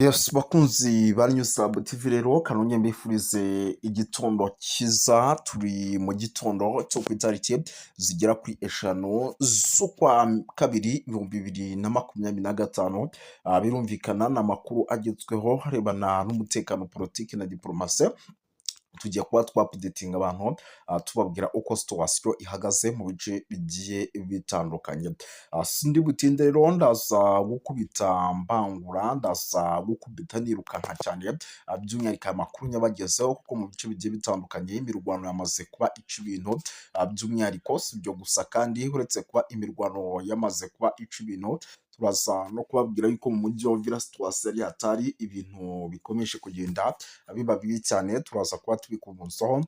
Yes, bakunzi ba News Hub TV, rero kanongeye mbifurize igitondo cyiza. Turi mu gitondo cyo ku itariki zigera kuri 5 z'ukwa kabiri 2025. Birumvikana ni amakuru agezweho arebana n'umutekano, politiki na diporomasi. Tugiye kuba twaupdatinga abantu, tubabwira uko situation ihagaze mu bice bigiye bitandukanye. Sindi butinde rero, ndaza gukubita mbangura, ndaza gukubita nirukanka cyane, by'umwihariko aya makuru nyabagezeho kuko mu bice bigiye bitandukanye imirwano yamaze kuba ica ibintu. By'umwihariko si ibyo gusa kandi, uretse kuba imirwano yamaze kuba ica ibintu, turaza no kubabwira yuko mu mujyi wa Uvira situation ari hatari, ibintu bikomeje kugenda biba bibi cyane. Turaza kuba tubikumunzaho,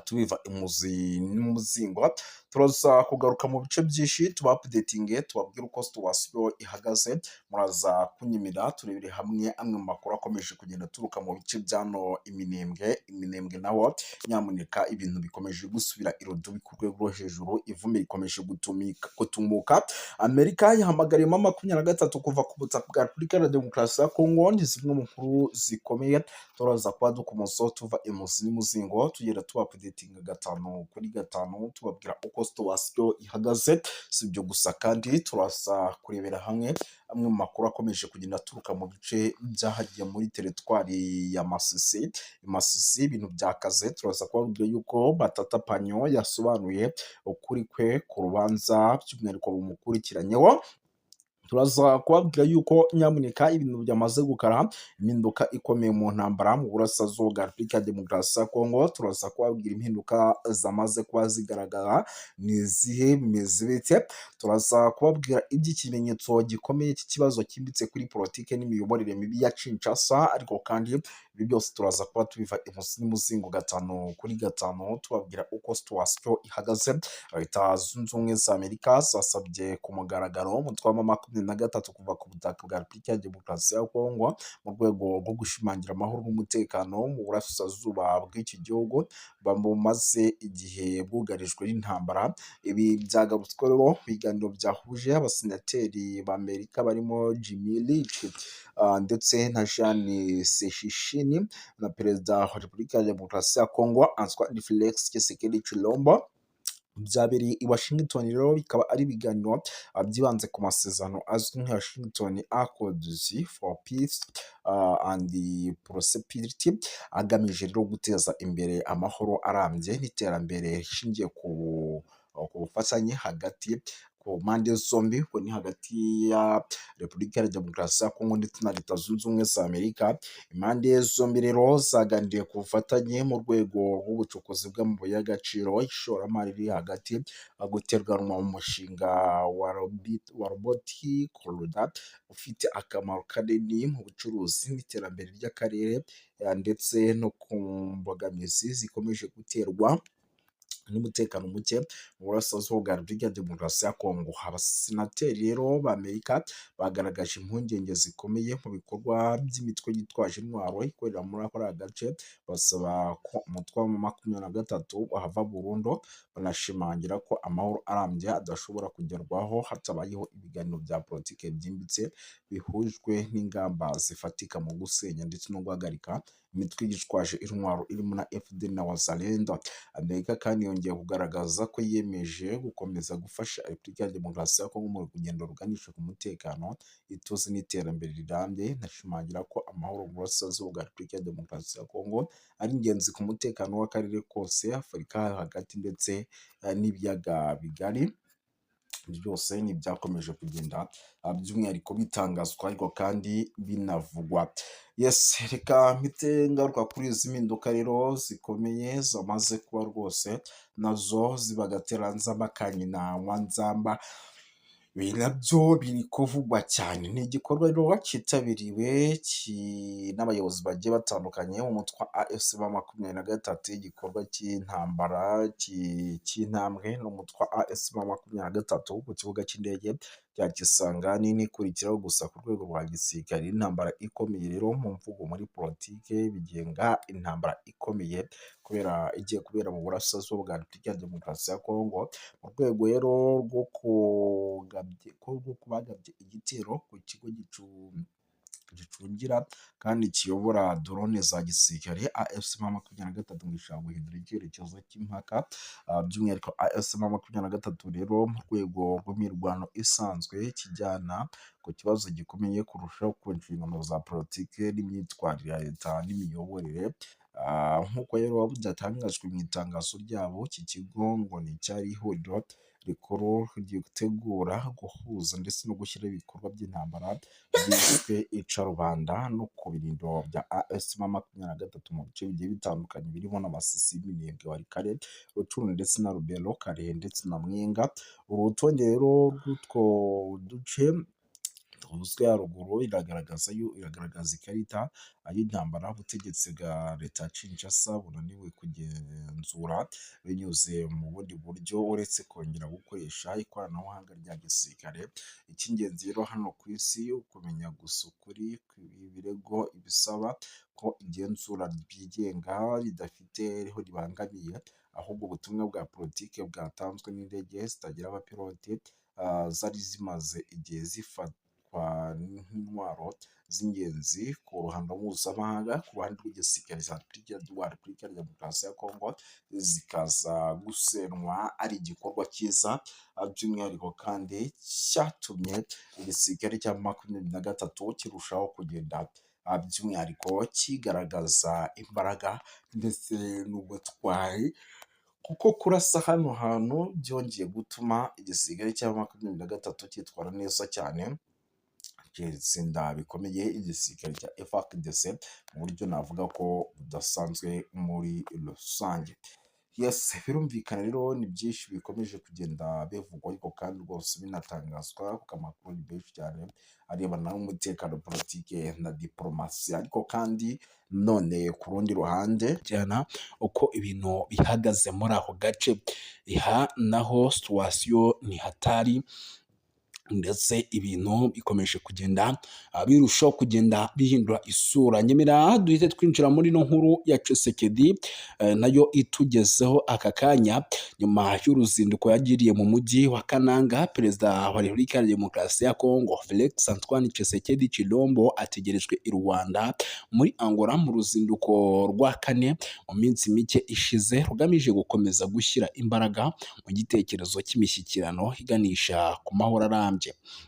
tubiva imuzi n'umuzingo. Turaza kugaruka mu bice byinshi, tuba updatinge, tubabwire uko situation ihagaze. Muraza kunyimira turebere hamwe amwe mu makuru akomeje kugenda aturuka mu bice byano Iminembwe. Iminembwe naho nyamuneka ibintu bikomeje gusubira irudubi ku rwego rwo hejuru, ivumbi rikomeje gutumuka. Amerika yahamagariyemo 23 kuva ku butaka bwa Repubulika ya Demokarasi ya Kongo, ni zimwe mu nkuru zikomeye turaza kuba dukomozaho tuva imuzi n'umuzingo, tugenda tuba updatinga gatanu kuri gatanu, tubabwira uko situation ihagaze. Si ibyo gusa kandi, turaza kurebera hamwe amwe mu makuru akomeje kugenda aturuka mu bice byahagiye muri teritwari ya Masisi. Masisi ibintu byakaze, turaza kubabwira yuko Matata Ponyo yasobanuye ukuri kwe ku rubanza by'umwihariko bumukurikiranyeho. Turaza kubabwira yuko nyamuneka ibintu byamaze gukara, impinduka ikomeye mu ntambara mu burasirazuba bwa Repubulika ya Demokarasi ya Kongo. Turaza kubabwira impinduka zamaze kuba zigaragara ni izihe, bimeze bite? Turaza kubabwira iby'ikimenyetso gikomeye cy'ikibazo cyimbitse kuri politiki n'imiyoborere mibi ya Kinshasa. Ariko kandi ibi byose turaza kuba tubiva imuzi n'umuzingo gatanu kuri gatanu, tubabwira uko situation ihagaze. Leta Zunze Ubumwe za Amerika zasabye ku mugaragaro umutwe wa 23 kuva ku butaka bwa Repubulika ya Demokarasi ya Kongo mu rwego rwo gushimangira amahoro n'umutekano mu burasirazuba bw'iki gihugu bumaze igihe bwugarijwe n'intambara. Ibi byagarutsweho mu biganiro byahuje abasenateri b'Amerika barimo Jim Risch ndetse na Jan Sessions na Perezida wa Repubulika ya Demokarasi ya Kongo Antoine Felix Tshisekedi Tshilombo. Byabereye i Washington rero, bikaba ari ibiganiro byibanze ku masezerano azwi nka Washington Accords for Peace and Prosperity, agamije rero guteza imbere amahoro arambye n'iterambere rishingiye ku bufatanye hagati ku mpande zombi, ubwo ni hagati ya Repubulika ya Demokarasi ya Kongo ndetse na Leta Zunze Ubumwe za Amerika. Impande zombi rero zaganiriye ku bufatanye mu rwego rw'ubucukuzi bw'amabuye y'agaciro, ishoramari riri hagati, guteganwa mu mushinga wa Lobito Corridor ufite akamaro kanini mu bucuruzi n'iterambere ry'akarere, ndetse no ku mbogamizi zikomeje guterwa n'umutekano muke mu burasirazuba bwa Repubulika ya Demokarasi ya Kongo. Abasenateri rero b'Amerika bagaragaje impungenge zikomeye mu bikorwa by'imitwe yitwaje intwaro ikorera muri kariya gace, basaba ko umutwe wa 23 wahava burundu, banashimangira ko amahoro arambye adashobora kugerwaho hatabayeho ibiganiro bya politiki byimbitse bihujwe n'ingamba zifatika mu gusenya ndetse no guhagarika imitwe yitwaje intwaro irimo na FDLR na Wazalendo. Amerika kandi yongeye kugaragaza ko yiyemeje gukomeza gufasha Repubulika ya Demokarasi ya Kongo mu rugendo ruganisha ku mutekano, ituze n'iterambere rirambye, inashimangira ko amahoro mu burasirazuba bwa Repubulika ya Demokarasi ya Kongo ari ingenzi ku mutekano w'akarere kose, Afurika hagati ndetse n'ibiyaga bigari. Byose ni ibyakomeje kugenda by'umwihariko bitangazwa ariko kandi binavugwa. Yes, reka mpite ngaruka kuri izi mpinduka rero zikomeye zamaze kuba rwose nazo ziba agateranzamba ka nyina wa nzamba. Ibi nabyo biri kuvugwa cyane, ni igikorwa rero cyitabiriwe n'abayobozi bagiye batandukanye mu mutwe wa AFC 23, igikorwa cy'intambara cy'intambwe n'umutwe wa AFC 23 ku kibuga cy'indege cya Kisangani, n'ikurikiraho gusa ku rwego rwa gisirikare. Intambara ikomeye rero mu mvugo, muri politike bigenga intambara ikomeye kubera igiye kubera mu burasirazuba bwa Repubulika ya Demokarasi ya Kongo, mu rwego rero rwo kubagabye igitero ku kigo Gicungira kandi kiyobora drone za gisirikare. AFC M23 ngo ishaka guhindura icyerekezo cy'impaka, by'umwihariko AFC M23 rero mu rwego rw'imirwano isanzwe kijyana ku kibazo gikomeye kurushaho ku nshingano za politike n'imyitwarire ya leta n'imiyoborere. Nk'uko rero byatangajwe mu itangazo ryabo, iki kigo ngo ni icyari ihuriro rikuru ritegura, guhuza ndetse no gushyiraho ibikorwa by'intambara byiswe ica rubanda no ku birindiro bya AFC M23 mu bice bigiye bitandukanye birimo na Masisi, Minembwe, Walikale, Rutshuru ndetse na Lubero, Kalehe ndetse na Mwenga. Uru rutonde rero rw'utwo duce tuvuzwe haruguru iragaragaza ikarita y'intambara ubutegetsi bwa leta ya Kinshasa bunaniwe kugenzura binyuze mu bundi buryo uretse kongera gukoresha ikoranabuhanga rya gisirikare. Icy'ingenzi rero hano ku isi, ukumenya gusa ukuri ibirego bisaba ko igenzura ryigenga ridafite aho ribangamiye, ahubwo ubutumwa bwa politiki bwatanzwe n'indege zitagira abapilote zari zimaze igihe zifatwa nk'intwaro z'ingenzi ku ruhando mpuzamahanga ku ruhande rw'igisirikare cya Repubulika ya Demokarasi ya Kongo, zikaza gusenwa ari igikorwa cyiza, by'umwihariko kandi cyatumye igisirikare cya 23 kirushaho kugenda by'umwihariko kigaragaza imbaraga ndetse n'ubutwari, kuko kurasa hano hantu byongeye gutuma igisirikare cya 23 cyitwara neza cyane, gitsinda bikomeye igisirikare cya FARDC mu buryo navuga ko budasanzwe muri rusange. Yes, birumvikana rero ni byinshi bikomeje kugenda bivugwa, ariko kandi rwose binatangazwa, kuko amakuru ni menshi cyane arebana n'umutekano, politike na diporomasi. Ariko kandi none ku rundi ruhande cyane uko ibintu bihagaze muri ako gace, iha naho situation ni hatari, ndetse ibintu bikomeje kugenda birushaho kugenda bihindura isura. Nyemera duhite twinjira muri ino nkuru ya Tshisekedi nayo itugezeho aka kanya. Nyuma y'uruzinduko yagiriye mu mujyi wa Kananga, Perezida wa Repubulika ya Demokarasi ya Kongo Felix Antoine Tshisekedi Tshilombo ategerejwe i Luanda muri Angola mu ruzinduko rwa kane mu minsi mike ishize, rugamije gukomeza gushyira imbaraga mu gitekerezo cy'imishyikirano iganisha ku mahoro arambye.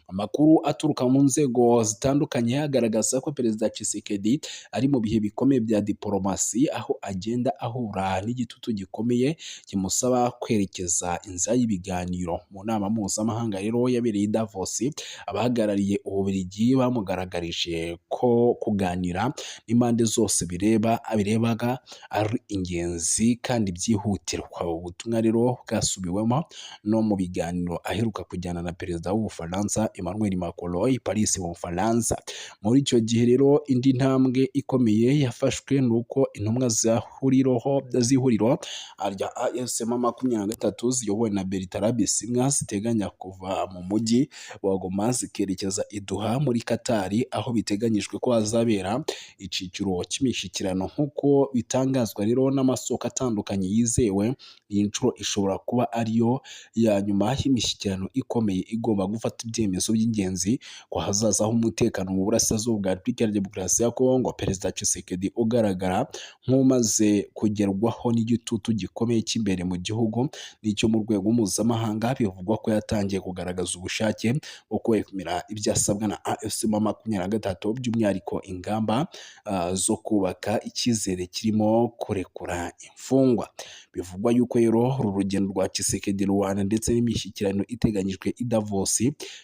Amakuru aturuka mu nzego zitandukanye agaragaza ko Perezida Tshisekedi ari mu bihe bikomeye bya diporomasi, aho agenda ahura n'igitutu gikomeye kimusaba kwerekeza inzira y'ibiganiro. Mu nama mpuzamahanga rero yabereye i Davos, abahagarariye Ububiligi bamugaragarije ko kuganira n'impande zose bireba birebaga ari ingenzi kandi byihutirwa. Ubu butumwa rero bwasubiwemo no mu biganiro aheruka kujyana na Perezida w'Ubufaransa Emmanuel Macron i Paris mu Bufaransa. Muri icyo gihe rero, indi ntambwe ikomeye yafashwe ni uko intumwa z'ihuriro rya AFC M23 ziyobowe na Bertrand Bisimwa ziteganya kuva mu mujyi wa Goma zikerekeza i Doha muri Qatar, aho biteganyijwe ko hazabera icyiciro cy'imishyikirano. Nk'uko bitangazwa rero n'amasoko atandukanye yizewe, iyi nshuro ishobora kuba ariyo ya nyuma y'imishyikirano ikomeye igomba gufata ibyemezo by'ingenzi ku hazaza h'umutekano mu burasirazuba bwa Repubulika ya Demokarasi ya Kongo. Perezida Tshisekedi, ugaragara nk'umaze kugerwaho n'igitutu gikomeye cy'imbere mu gihugu n'icyo mu rwego mpuzamahanga, bivugwa ko yatangiye kugaragaza ubushake bwo kwemera ibyo asabwa na AFC M23, by'umwihariko ingamba zo kubaka icyizere kirimo kurekura imfungwa. Bivugwa yuko rero uru rugendo rwa Tshisekedi Luanda ndetse n'imishyikirano iteganyijwe i Davos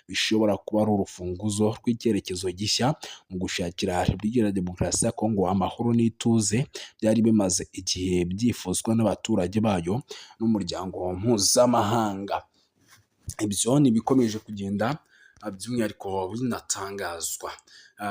bishobora kuba ari urufunguzo rw'icyerekezo gishya mu gushakira Repubulika ya Demokarasi ya Kongo amahoro n'ituze byari bimaze igihe byifuzwa n'abaturage bayo n'umuryango mpuzamahanga. Ibyo ni ibikomeje kugenda by'umwihariko binatangazwa.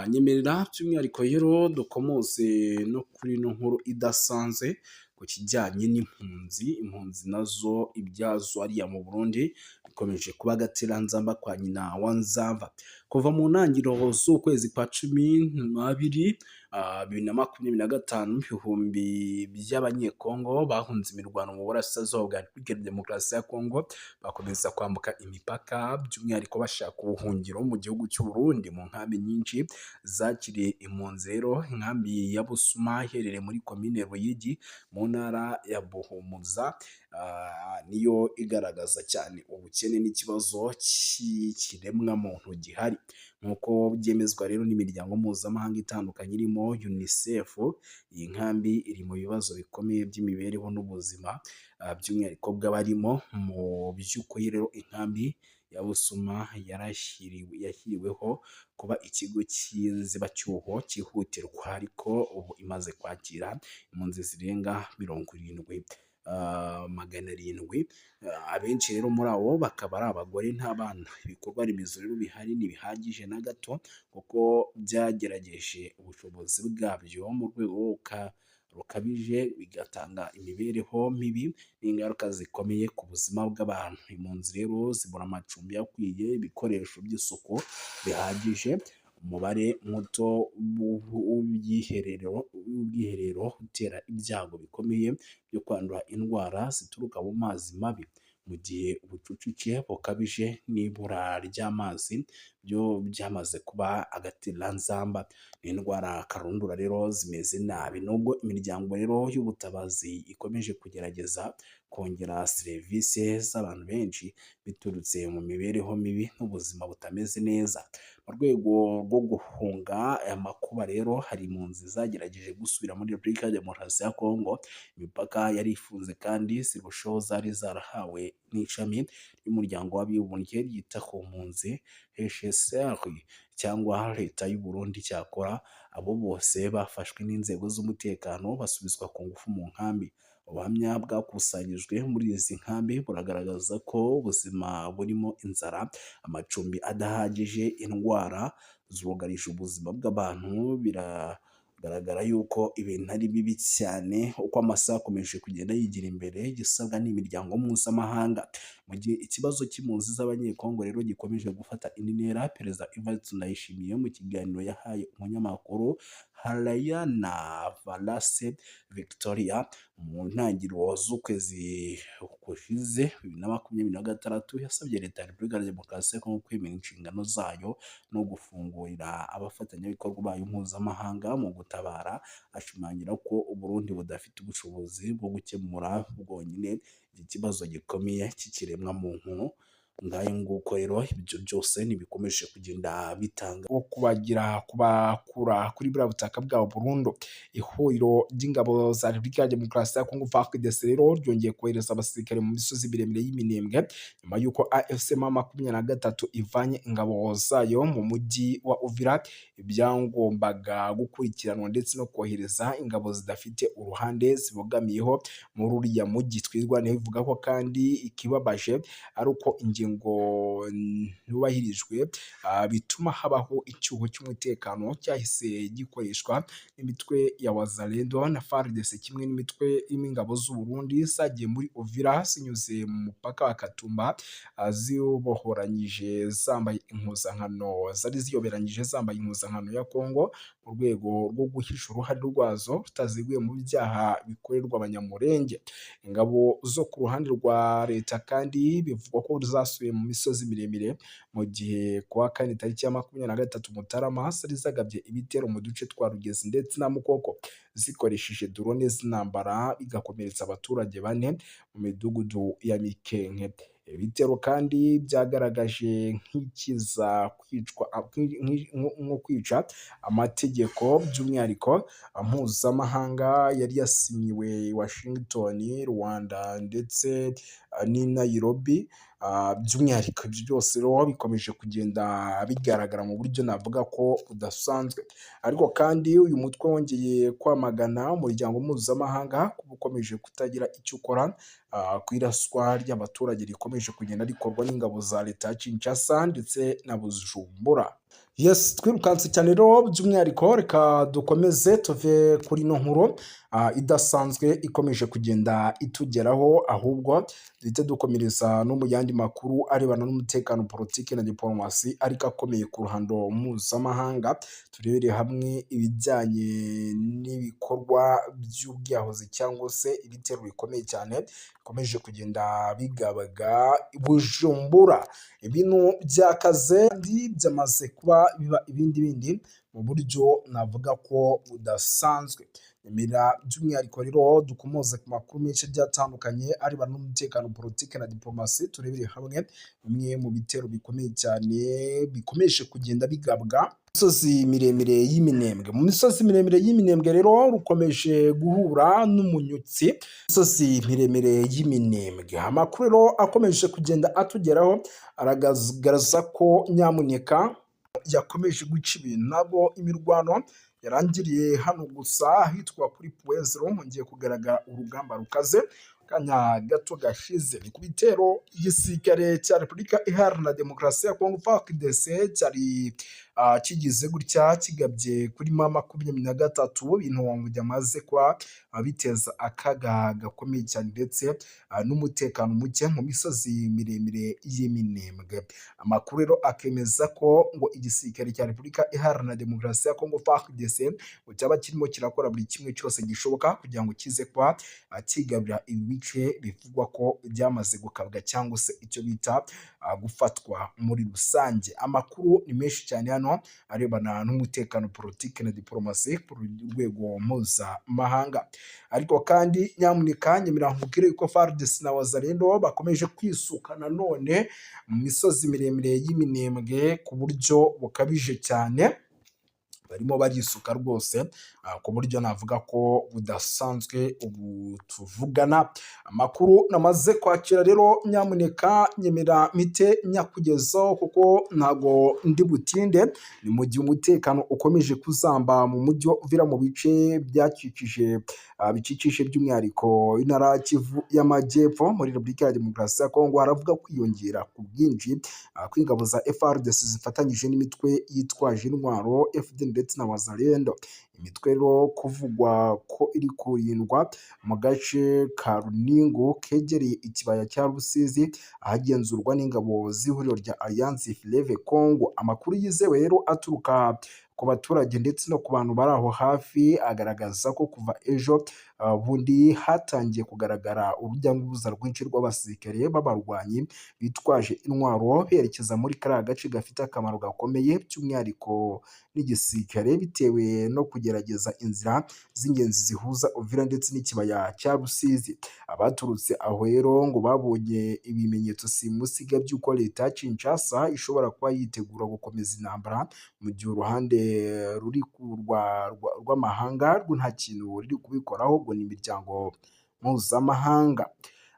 Nyemerera by'umwihariko rero dukomoze no kuri ino nkuru idasanzwe ku kijyanye n'impunzi. Impunzi nazo ibyazo hariya mu Burundi bikomeje kuba agatereranzamba kwa nyina wa Nzamba. Kuva mu ntangiriro z'ukwezi kwa 12 2025, ibihumbi by'Abanyekongo bahunze imirwano mu burasirazuba bwa Repubulika ya Demokarasi ya Kongo bakomeza kwambuka imipaka, by'umwihariko bashaka ubuhungiro mu gihugu cy'u Burundi mu nkambi nyinshi zakiriye impunzi. Rero inkambi ya Busuma iherereye muri komine Ruyigi mu ntara ya Buhumuza niyo igaragaza cyane ubukene n'ikibazo cy'ikiremwamuntu gihari, nk'uko byemezwa rero n'imiryango mpuzamahanga itandukanye irimo UNICEF. Iyi nkambi iri mu bibazo bikomeye by'imibereho n'ubuzima, by'umwihariko bw'abarimo. Mu by'ukuri rero inkambi ya Busuma yashyiriweho kuba ikigo cy'inzibacyuho cyihutirwa, ariko ubu imaze kwakira impunzi zirenga 70 700. Abenshi rero muri abo bakaba ari abagore n'abana. Ibikorwa remezo rero bihari ntibihagije na gato, kuko byagerageje ubushobozi bwabyo mu rwego rukabije, bigatanga imibereho mibi n'ingaruka zikomeye ku buzima bw'abantu. Impunzi rero zibura amacumbi akwiye, ibikoresho by'isuku bihagije, umubare muto w'ubwiherero utera ibyago bikomeye byo kwandura indwara zituruka mu mazi mabi, mu gihe ubucucike bukabije n'ibura ry'amazi byo byamaze kuba agatereranzamba. Indwara karundura rero zimeze nabi, nubwo imiryango rero y'ubutabazi ikomeje kugerageza kongera serivisi z'abantu benshi biturutse mu mibereho mibi n'ubuzima butameze neza. Mu rwego rwo guhunga aya makuba rero, hari impunzi zagerageje gusubira muri Repubulika ya Demokarasi ya Kongo, imipaka yari ifunze kandi zirushaho zari zarahawe n'ishami ry'umuryango w'abibumbye ryita ku mpunzi HCR cyangwa leta y'u Burundi. Cyakora abo bose bafashwe n'inzego z'umutekano basubizwa ku ngufu mu nkambi. Ubuhamya bwakusanyijwe muri izi nkambi buragaragaza ko ubuzima burimo inzara, amacumbi adahagije, indwara zugarije ubuzima bw'abantu. Biragaragara yuko ibintu ari bibi cyane uko amasaha akomeje kugenda yigira imbere. Igisabwa n'imiryango mpuzamahanga mu gihe ikibazo cy'impunzi z'Abanyekongo rero gikomeje gufata indi ntera, Perezida Evariste Ndayishimiye mu kiganiro yahaye umunyamakuru Harayana Valase Victoria mu ntangiriro z'ukwezi gushize 2026, yasabye leta ya Repubulika ya Demokarasi ya Kongo kwemera inshingano zayo no gufungurira abafatanyabikorwa bayo mpuzamahanga mu gutabara, ashimangira ko u Burundi budafite ubushobozi bwo gukemura bwonyine iki kibazo gikomeye cy'ikiremwamuntu. Ngayo nguko rero, ibyo byose ntibikomeje kugenda bitanga wo kubagira kubakura kuri buriya butaka bwabo burundu. Ihuriro ry'ingabo za Repubulika ya Demokarasi ya Kongo FARDC rero ryongeye kohereza abasirikare mu misozi miremire y'Iminembwe nyuma y'uko AFC M23 ivanye ingabo zayo mu mujyi wa Uvira, ibyagombaga gukurikiranwa ndetse no kohereza ingabo zidafite uruhande zibogamiyeho muri uriya mujyi. Twirwaneho ivuga ko kandi ikibabaje ari uko ingingo ntubahirijwe, bituma habaho icyuho cy'umutekano cyahise gikoreshwa n'imitwe ya Wazalendo na FARDC kimwe n'imitwe irimo ingabo z'u Burundi zagiye muri Uvira zinyuze mu mupaka wa Katumba, zibohoranyije zambaye impuzankano, zari ziyoberanyije zambaye impuzankano ya Kongo mu rwego rwo guhisha uruhare rwazo rutaziguye mu byaha bikorerwa Abanyamurenge. Ingabo zo ku ruhande rwa leta kandi bivugwa ko zasubiye mu misozi miremire, mu gihe kuwa kane tariki ya 23 Mutarama zari zagabye ibitero mu duce twa Rugezi ndetse na Mukoko zikoresheje drone z'intambara, bigakomeretsa abaturage bane mu midugudu ya Mikenke. Ibitero kandi byagaragaje nk'ikiza kwicwa nko kwica amategeko, by'umwihariko mpuzamahanga yari yasinyiwe Washington, Rwanda ndetse n'i Nairobi. By'umwihariko ibyo byose rero bikomeje kugenda bigaragara mu buryo navuga ko budasanzwe. Ariko kandi uyu mutwe wongeye kwamagana umuryango mpuzamahanga kuba ukomeje kutagira icyo ukora ku iraswa ry'abaturage rikomeje kugenda rikorwa n'ingabo za leta ya Kinshasa ndetse na Bujumbura. Yes, twirukanse cyane rero, by'umwihariko reka dukomeze tuve kuri ino nkuru. idasanzwe ikomeje kugenda itugeraho, ahubwo duhite dukomereza no mu yandi makuru arebana n'umutekano, politiki na diporomasi, ariko akomeye ku ruhando mpuzamahanga. Turebere hamwe ibijyanye n'ibikorwa by'ubwiyahuzi cyangwa se ibitero bikomeye cyane bikomeje kugenda bigabaga Bujumbura. Ibintu byakaze kandi byamaze kuba biba ibindi bindi mu buryo navuga ko budasanzwe. Nyemera by'umwihariko rero dukomoze ku makuru menshi agiye atandukanye arebana n'umutekano, politiki na diporomasi, turebere hamwe bimwe mu bitero bikomeye cyane bikomeje kugenda bigabwa misozi miremire y'Iminembwe. Mu misozi miremire y'Iminembwe rero rukomeje guhura n'umunyutsi. Misozi miremire y'Iminembwe, amakuru rero akomeje kugenda atugeraho aragaragaza ko nyamuneka yakomeje guca ibintu. Ntabwo imirwano yarangiriye hano gusa ahitwa kuri Point Zéro, hongeye kugaragara urugamba rukaze kanya gato gashize. Ni ku bitero igisirikare cya Repubulika Iharanira Demokarasi ya Kongo, FARDC, cyari kigize gutya kigabye kuri M23, ibintu byamaze kuba biteza akaga gakomeye cyane ndetse n'umutekano muke mu misozi miremire y'Iminembwe. Amakuru rero akemeza ko ngo igisirikare cya Repubulika Iharanira Demokarasi ya Kongo, FARDC, ngo cyaba kirimo kirakora buri kimwe cyose gishoboka kugira ngo kize kuba kigarurira ibi bice bivugwa ko byamaze gukabwa cyangwa se icyo bita gufatwa muri rusange. Amakuru ni menshi cyane hano arebana n'umutekano, politiki na diporomasi ku rwego mpuzamahanga. Ariko kandi nyamuneka nyemera nkubwire yuko FARDC na Wazalendo bakomeje kwisuka nanone mu misozi miremire y'Iminembwe ku buryo bukabije cyane. Barimo barisuka rwose ku buryo navuga ko budasanzwe ubu tuvugana. Amakuru namaze kwakira rero, nyamuneka nyemera mpite nyakugezaho kuko ntago ndi butinde. Ni mu gihe umutekano ukomeje kuzamba mu mujyi wa Uvira, mu bice byakikije bikikije by'umwihariko intara ya Kivu y'Amajyepfo muri Repubulika ya Demokarasi ya Kongo, haravuga kwiyongera ku bwinshi kw'ingabo za FARDC zifatanyije n'imitwe yitwaje intwaro FDLR ndetse na Wazalendo. Imitwe rero kuvugwa ko iri kurindwa mu gace ka Runingu kegereye ikibaya cya Rusizi, ahagenzurwa n'ingabo z'ihuriro rya Alliance Fleuve Congo. Amakuru yizewe rero aturuka ku baturage ndetse no ku bantu bari aho hafi agaragaza ko kuva ejo bundi hatangiye kugaragara urujya n'uruza rwinshi rw'abasirikare b'abarwanyi bitwaje intwaro berekeza muri kariya gace gafite akamaro gakomeye by'umwihariko n'igisirikare, bitewe no kugerageza inzira z'ingenzi zihuza Uvira ndetse n'ikibaya cya Rusizi. Abaturutse aho rero ngo babonye ibimenyetso simusiga by'uko leta ya Kinshasa ishobora kuba yitegura gukomeza intambara, mu gihe uruhande ruri rw'amahanga rwo nta kintu ruri kubikoraho, ngo ni imiryango mpuzamahanga.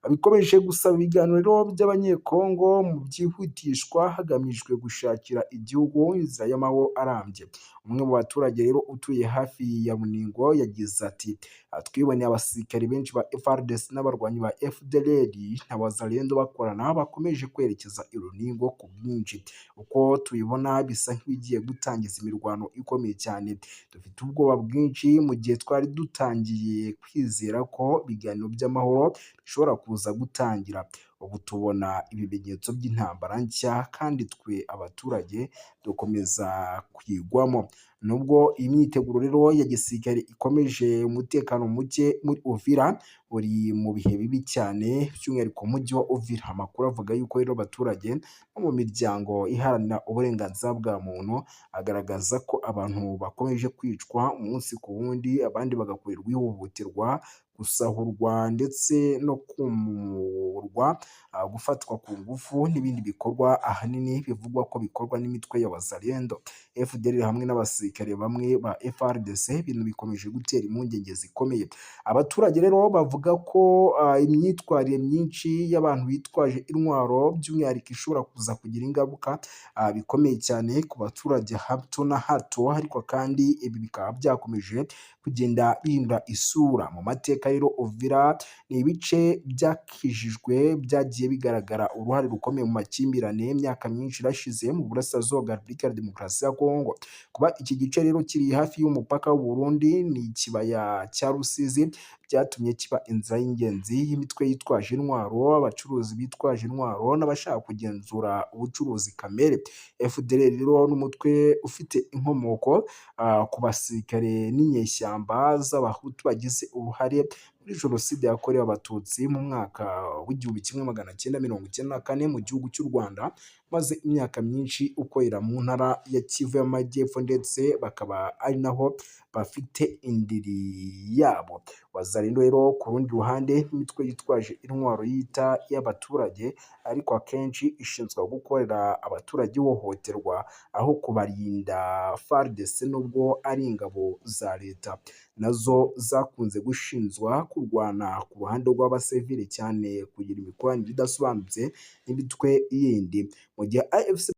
Bikomeje gusaba ibiganiro by'Abanyekongo mu byihutishwa hagamijwe gushakira igihugu inzira y'amahoro arambye. Umwe mu baturage rero utuye hafi ya Runingo yagize ati: "Twiboneye abasirikare benshi ba FARDC n'abarwanyi ba FDLR na Wazalendo bakorana bakomeje kwerekeza i Runingo ku bwinshi. Uko tubibona bisa nk'ibigiye gutangiza imirwano ikomeye cyane. Dufite ubwoba bwinshi mu gihe twari dutangiye kwizera ko ibiganiro by'amahoro bishobora kuza gutangira. Ubu tubona ibimenyetso by'intambara nshya kandi twe abaturage dukomeza kuyigwamo." Nubwo iyi myiteguro rero ya gisirikare ikomeje, umutekano muke muri Uvira uri mu bihe bibi cyane, by'umwihariko umujyi wa Uvira. Amakuru avuga yuko rero abaturage bo mu miryango iharanira uburenganzira bwa muntu agaragaza ko abantu bakomeje kwicwa umunsi ku wundi, abandi bagakorerwa ihohoterwa, gusahurwa ndetse no kumurwa, gufatwa ku ngufu n'ibindi bikorwa ahanini bivugwa ko bikorwa n'imitwe ya Wazalendo, FDLR hamwe n'abasirikare bamwe ba FARDC, ibintu bikomeje gutera impungenge zikomeye. Abaturage rero bavuga ko imyitwarire myinshi y'abantu bitwaje intwaro by'umwihariko ishobora kuza kugira ingaruka bikomeye cyane ku baturage hato na hato, ariko kandi ibi bikaba byakomeje kugenda bihindura isura mu mateka. mateka rero, Uvira ni ibice byakijijwe byagiye bigaragara uruhare rukomeye mu makimbirane y'imyaka myinshi irashize mu burasirazuba bwa Repubulika ya Demokarasi ya Kongo. Kuba iki gice rero kiri hafi y'umupaka w'u Burundi ni ikibaya cya Rusizi, byatumye kiba inzira y'ingenzi y'imitwe yitwaje intwaro, abacuruzi bitwaje intwaro n'abashaka kugenzura ubucuruzi kamere. FDLR rero n'umutwe ufite inkomoko ku basirikare n'inyeshyamba z'Abahutu bagize uruhare muri Jenoside yakorewe Abatutsi mu mwaka w'1994 mu gihugu cy'u Rwanda, maze imyaka myinshi ukorera mu ntara ya Kivu y'Amajyepfo, ndetse bakaba ari naho bafite indiri yabo. Wazalendo rero ku rundi ruhande n'imitwe yitwaje intwaro yita iy'abaturage, ariko akenshi ishinzwe gukorera abaturage ihohoterwa aho kubarinda. FARDC, nubwo ari ingabo za leta, nazo zakunze gushinjwa kurwana ku ruhande rw'abasivili cyane, kugira imikoranire idasobanutse n'imitwe yindi, mu gihe AFC